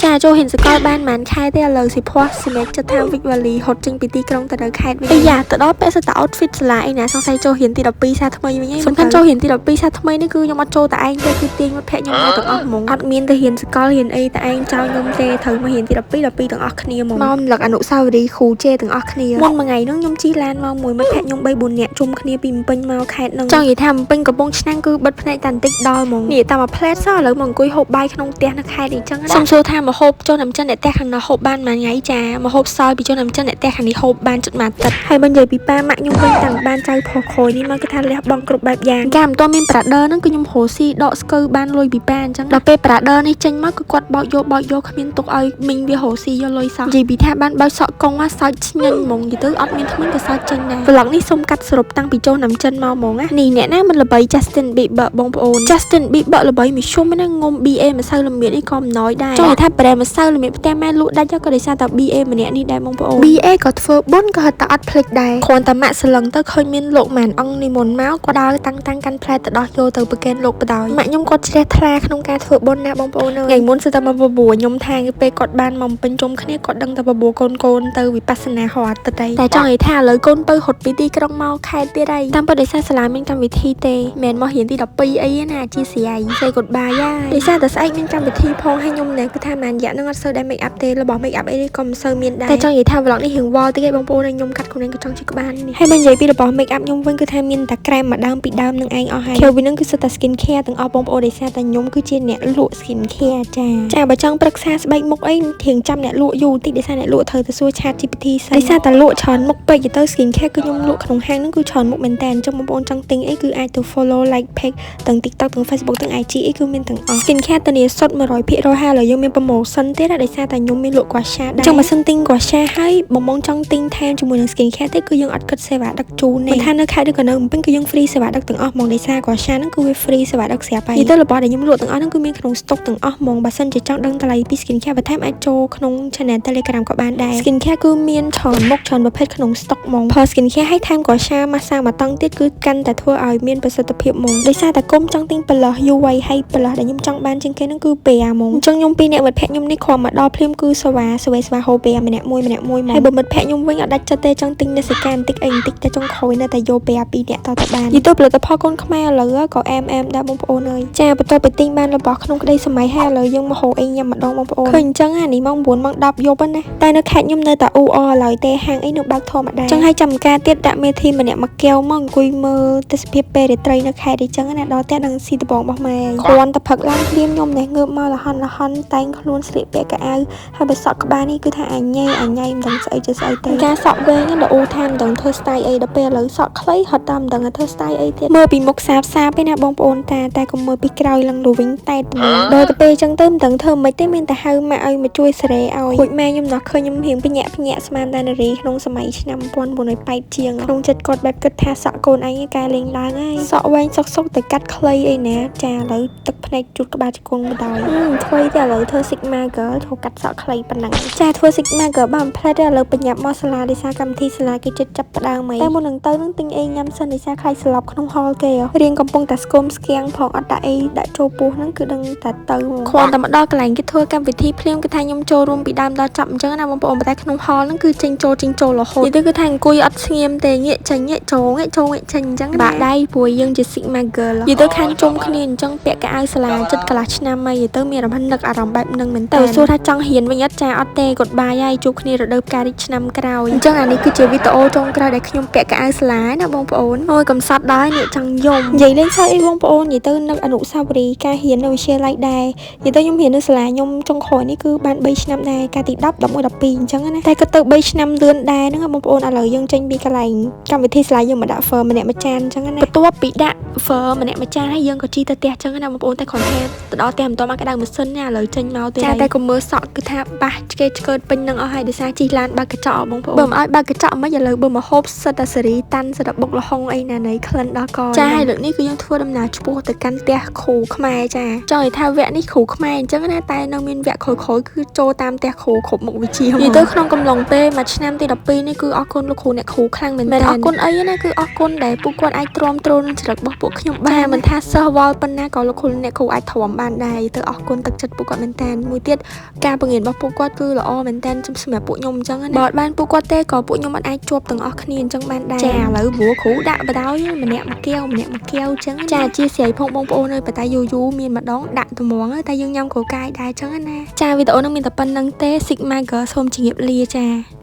ចាចូលហ៊ានសកលបានប៉ុន្មានខែទេឥឡូវសិភ័សសម្រាប់ចិត្តថាវិចវ៉ាលីហត់ចេញពីទីក្រុងទៅនៅខេត្តវិញអាយ៉ាទៅដល់ពាក់សិតតែ outfit សាលាអីណាសង្ស័យចូលហ៊ានទី12សាថ្មីវិញឯងសំខាន់ចូលហ៊ានទី12សាថ្មីនេះគឺខ្ញុំអត់ចូលតែឯងទេគឺទាញមិត្តភក្តិខ្ញុំមកទាំងអស់ហ្មងអត់មានទៅហ៊ានសកលហ៊ានអីតែឯងចោលខ្ញុំទេត្រូវមកហ៊ានទី12 12ទាំងអស់គ្នាហ្មងមករំលឹកអនុស្សាវរីយ៍គ្រូជេទាំងអស់គ្នាមុនមួយថ្ងៃហ្នឹងខ្ញុំជិះឡានមកមួយមិត្តភក្តិខ្ញុំ3 4នាក់ជុំគ្នាពីភ្នំពេញមកខេត្តហ្នឹងចង់និយាយថាភ្នំពេញកំពង់ឆ្នាំងគឺបិទភ្នែកតាបន្តិចដល់ហ្មងនេះតាមមួយផ្លែតសោះឥឡូវមកអង្គុយហូបបាយក្នុងផ្ទះនៅខេត្តនេះចឹងណាសុំសួរថាមកហូបចុះน้ำចិនអ្នកផ្ទះខាងនោះហូបបានមួយថ្ងៃចាមកហូបសល់ពីចុះน้ำចិនអ្នកផ្ទះខាងនេះហូបបានចិត្តមួយអាទិត្យហើយបើនិយាយពីប៉ាម៉ាក់ខ្ញុំវិញតាំងបានចៅផុសក្រោយនេះមកគឺថាលះបង់គ្រប់បែបយ៉ាងកាលមិនទាន់មាន brother ហ្នឹងគឺខ្ញុំរកស៊ីដកស្កូវបានលុយពីប៉ាអញ្ចឹងដល់ពេល brother នេះចេញមកគឺគាត់បោកយកបោកយកគ្មានទុកឲ្យមីងវារកស៊ីយកលុយសោះនិយាយពីថាបានបោកសក់កងសោចឆ្ងាញ់ហ្មងនិយាយទៅអត់មានថ្មិញក៏សោចចេញដែរ vlog នេះសូមកាត់សរុបតាំងពីចូលน้ำចិនមកហ្មងណានេះអ្នកណាមិនល្បី Justin Bieber បងប្អូន Justin Bieber ល្បីមួយជុំណាងុំ BA ម្សៅល្មៀតនេះក៏មិនណយដែរចង់និយាយថា brand ម្សៅល្មៀតផ្ទះម៉ែលក់ដាច់ក៏ដោយសារតែ BA ម្នាក់នេះដែរបងប្អូន BA ក៏ធ្វើបុណ្យក៏ហត់តែអត់ភ្លេចដែរគ្រាន់តែម៉ាក់សលឹងទៅឃើញមានលោកម៉ានអង្គនិមន្តមកក៏ដើរតាំងតាំងកាន់ផ្លែទៅដោះយកទៅប្រកេនលោកបដ ாய் ម៉ាក់ខ្ញុំគាត់ជ្រះថ្លាក្នុងការធ្វើបុណ្យណាបងប្អូនអើយថ្ងៃមុនសិតតែមកបបួលខ្ញុំថាពេលគាត់បានមកពេញជុំគ្នាគាត់ដឹងតែបបួលកូនកូនទៅវិបស្សនាហោអាទិត្យអីតែចង់និយាយថាឥឡូវកូនពៅរត់ពីទីក្រុងមកខេត្តទៀតអីតាមពិតដោយសារសាលាមានកម្មវិធីទេមិនមែនមករៀនទី12អីណាអធិស្ឋាន say goodbye ហើយដោយសារតែស្អែកមានកម្មវិធីផងហើយខ្ញុំណែគឺថាម៉ានរយៈហ្នឹងអត់សូវដែរ make up ទេរបស់ make up អីនេះក៏មិនសូវមានដែរតែចង់និយាយថា vlog នេះរៀងវល់តិចឯងបងប្អូនហើយខ្ញុំកាត់ខ្លួនឯងក៏ចង់ជិះក្បាលនេះហើយបើនិយាយពីរបស់ make up ខ្ញុំវិញគឺថាមានតែក្រែមមួយដើមពីរដើមនឹងឯងអស់ហើយក្រៅពីហ្នឹងគឺសុទ្ធតែ skin care ទាំងអស់បងប្អូនដោយសារតែខ្ញុំគឺជាអ្នកលក់ skin care ចាចាបើចង់ប្រឹក្សាស្បែកមុខអីធៀងចាំអ្នកលក់យូរតិចដោយសារអ្នកលក់ត្រូវទៅសួរ Chat GPT សិនដោយសារតែលក់ច្រើនមុខពេកទៅ skin care គឺខ្ញុំលក់ក្នុងហាងហ្នឹងគឺច្រើនមុខមែនតើអញ្ចឹងបងប្អូនចង់ទិញអីគឺអាចទៅ follow like page ទាំង TikTok ទាំង Facebook ទាំង IG អីគឺមានទាំងអស់ skin care ធានាសុទ្ធ100%ហើយឥឡូវយើងមាន promotion ទៀតណាដោយសារតែខ្ញុំមានលក់ gua sha ដែរអញ្ចឹងបើសិនទិញ gua sha ហើយបងបងចង់ទិញថែមជាមួយនឹង skin care ទេគឺយើងអត់គិតសេវាដឹកជូនទេមិនថានៅខេត្តឬក៏នៅភ្នំពេញគឺយើង free សេវាដឹកទាំងអស់ហ្មងដោយសារ gua sha ហ្នឹងគឺវា free សេវាដឹកស្រាប់ហើយនិយាយទៅរបស់ដែលខ្ញុំលក់ទាំងអស់ហ្នឹងគឺមានក្នុង stock ទាំងអស់ហ្មងបើសិនជាចង់ដឹងតម្លៃពី skin care បន្ថែមអាចចូលក្នុង channel Telegram ក៏បានដែរ skin care គឺមានច្រើនមុខច្រើនប្រភេទក្នុង stock ហ្មងផល skin care ឲ្យថែម gua sha ម៉ាសាមួយតង់ទៀតគឺកាន់តែធ្វើឲ្យមានប្រសិទ្ធភាពហ្មងដោយសារតែគុំចង់ទិញប្លោះយូរវៃហើយប្លោះដែលខ្ញុំចង់បានជាងគេហ្នឹងគឺពេហ្មងអញ្ចឹងខ្ញុំពីរអ្នកមិត្តភក្តិខ្ញុំនេះគ្រាន់មកដល់ភ្លាមគឺសេវាសេវាសេវាហូពេម្នាក់មួយម្នាក់មួយហ្មងហើយបើមិត្តភក្តិខ្ញុំវិញអត់ដាច់ចិត្តទេចង់ទិញនៅសិកាបន្តិចអីបន្តិចតែចុងក្រោយនៅតែយកពេពីរអ្នកតទៅបាននិយាយទៅផលិតផលកូនខ្មែរឥឡូវក៏អែមអែមដែរបងប្អូនអើយចាបន្ទាប់ពីទិញបានរបស់ក្នុងក្តីសម័យហើយឥឡូវយើងមកហូបអីញ៉ាំម្ដងបងប្អូនឃើញអញ្ចឹងអានេះម៉ោង9ម៉ោង10យប់ហ្នឹងណាតែនៅខេត្តខ្ញុំនៅតែអ៊ូអរឡើយទេហាងអីនៅបើកធម្មតាអញ្ចឹងហើយចាំការទៀតដាក់មេធីម្នាក់មួយកែវមកអង្គុយមើលទេសភាពពេលរាត្រីនៅខេត្តអីចឹងណាដល់ផ្ទះដឹងស៊ីដបងរបស់ម៉ែគ្រាន់តែផឹកឡើងភ្លាមខ្ញុំនេះងើបមកលហន់លហន់តែងខ្លួនស្លៀកពាក់កៅអៅហើយបើសក់ក្បាលនេះគឺថាអញញ៉ៃអញញ៉ៃមិនដឹងស្អីជាស្អីទេការសក់វែងដល់អូថាមិនដឹងធ្វើ style អីដល់ពេលឥឡូវសក់ខ្លីហត់តាមមិនដឹងថាធ្វើ style អីទៀតមើលពីមុខសាបសាបឯណាបងប្អូនតាតែកុំមើលពីក្រោយឡើងលវិញតែត្មងដល់ទៅពេលអញ្ចឹងទៅមិនដឹងធ្វើម៉េចទេមានតែហៅម៉ាក់ឲ្យមកជួយសេរីឲ្យរួចម៉ែខ្ញុំណោះឃើញខ្ញុំរៀងភ្ញាក់ភ្ញាក់ស្មានតែនារីក្នុងសម័យឆ្នាំ1980ជាងក្នុងចិត្តគាត់បែបគិតថាសក់កូនឯងកែលេងឡើងហើយសក់វែងសុកសុកតែកាត់ខ្លីអីណាចាឥឡូវទឹកភ្នែកជូតក្បាលជង្គង់បណ្ដោយធ្វើទេឥឡូវធ្វើ Sigma girl ធ្វើកាត់សក់ខ្លីប៉ុណ្ណឹងចាធ្វើ Sigma girl បានផ្លែតទេឥឡូវបញ្ញាប់មកសាលាដោយសារកម្មវិធីសាលាគេចិត្តចាប់ផ្ដើមអីតែមុននឹងទៅនឹងទិញអីញ៉ាំសិនដោយសារខ្លាចស្លាប់ក្នុងហលគេរៀងកំពុងតែស្គមស្គៀងផងអត់ដាក់អីដាក់ចូលពោះហ្នឹងគឺដឹងតែទៅគ្រាន់តែមកដល់កន្លែងគេធ្វើកម្មវិធីភ្លាមគឺថាខ្ញុំចូលរួមពីដើមដល់ចប់អញ្ចឹងណាបងប្អូនប៉ុន្តែក្នុងហលហ្នឹងគឺចេញចូលចេញចូលរហូតនិយាយទៅគឺថាអង្គុយអត់ស្ងៀមទេងាកចេញងាកចូលងាកចូលងាកចេញអញ្ចឹងបាក់ដៃព្រោះយើងជា Sigma girl និយាយទៅខានជុំគ្នាអញ្ចឹងពាក់កៅអៅសាលាចិត្តកន្លះឆ្នាំហើយនិយាយទៅមានអារម្មណ៍នឹកអារម្មណ៍បែបហ្នឹងមែនតើសួរថាចង់ហ៊ានវិញអត់ចាអត់ទេគាត់បាយហើយជួបគ្នារដូវផ្ការីកឆ្នាំក្រោយអញ្ចឹងអានេះគឺជាវីដេអូចុងក្រោយដែលខ្ញុំពាក់កៅអៅសាលាណាបងប្អូនអូយកំសត់ដល់នេះចង់យំនិយាយលេងសើចអីបងប្អូននិយាយទៅនឹកអនុស្សាវរីយ៍ការរៀននៅវិទ្យាល័យដែរនិយាយទៅខ្ញុំរៀននៅសាលាខ្ញុំចុងក្រោយនេះគឺបាន3ឆ្នាំដែរកាលទី10 11 12អញ្ចឹងណាតែក៏ទៅ3ឆ្នាំលឿនដែរហ្នឹងបងប្អូនឥឡូវយើងចេញពីកន្លែងកម្មវិធីសាលាយើងមកដាក់ ហ្វឺ ម្នាក់មួយចានអញ្ចឹងណាបន្ទាប់ពីដាក់ ហ្វឺ ម្នាក់មួយចានហើយយើងក៏ជិះទៅផ្ទះអញ្ចឹងណាបងប្អូនតែគ្រាន់ថាទៅដល់ផ្ទះមិនទាន់មកក្តៅម៉ាស៊ីនណាឥឡូវចេញមកទេចាតែកុំមើលសក់គឺថាបាសឆ្កេឆ្កើតពេញនឹងអស់ហើយដោយសារជិះឡានបើកកញ្ចក់បងប្អូនបើមិនឲ្យបើកកញ្ចក់មិនឥឡូវបើមកហូបសិតតែសេរីតាន់សិតតែបុកលហុងអីណាណីក្លិនដល់កចាហើយលើកនេះគឺយើងធ្វើដំណើរឆ្ពោះទៅកាន់ផ្ទះគ្រូខ្មែរចាចង់ឲ្យថាវគ្គនេះគ្រូខ្មែរអញ្ចឹងណាតែនៅមានវគ្គក្រោយៗគឺចូលតាមផ្ទះគ្រូគ្រប់មុខវិជ្ជានិយាយទៅក្នុងកំឡុងពេលមួយឆ្នាំទី12នេះគឺអរគុណលោកគ្រូអ្នកគ្រូខ្លាំងមែនទែនអរគុណអីណាគឺអរគុណដែលពួកគាត់អាចទ្រាំទ្រនឹងចរិតរបស់ពួក ពួកខ្ញុំបានមិនថាសិស្សវល់ប៉ុណ្ណាក៏លោកគ្រូអ្នកគ្រូអាចទ្រាំបានដែរទៅអរគុណទឹកចិត្តពួកគាត់មែនតើមួយទៀតការបង្រៀនរបស់ពួកគាត់គឺល្អមែនតើសម្រាប់ពួកខ្ញុំអញ្ចឹងណាបើអត់បានពួកគាត់ទេក៏ពួកខ្ញុំអត់អាចជួបទាំងអស់គ្នាអញ្ចឹងបានដែរចាឥឡូវព្រោះគ្រូដាក់បដ ாய் ម្នាក់មួយកែវម្នាក់មួយកែវអញ្ចឹងចាអធិស្ឋានផងបងប្អូនអើយប៉ុន្តែយូរយូរមានម្ដងដាក់ត្មងតែយើងញ៉ាំគ្រូកាយដែរអញ្ចឹងណាចាវីដេអូនឹងមានតែប៉ុណ្្នឹងទេ Sigma Girl សូមជម្រាបលាចា។